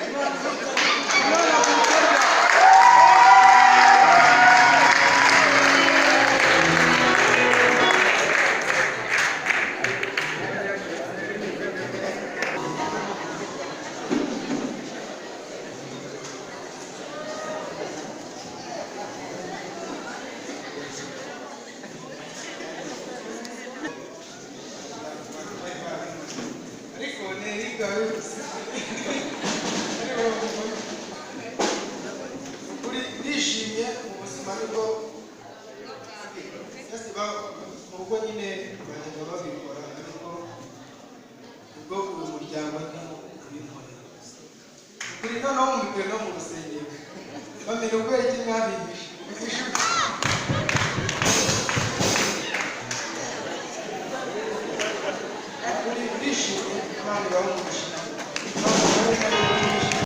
Umwana avutse ryari? Ariko ni Eric wabivuze. Ariko kuri ndishimye mu buzima, nibwo just mu rugo nyine bajyaga babikora, ariko ubwo uyu muryango ndimo ubinkorera kuri noneho mubikore no mu rusengero, bamenya kubera iki mwabihishe. Bihishe. Kuri ndishimye, Imana ibahe umugisha.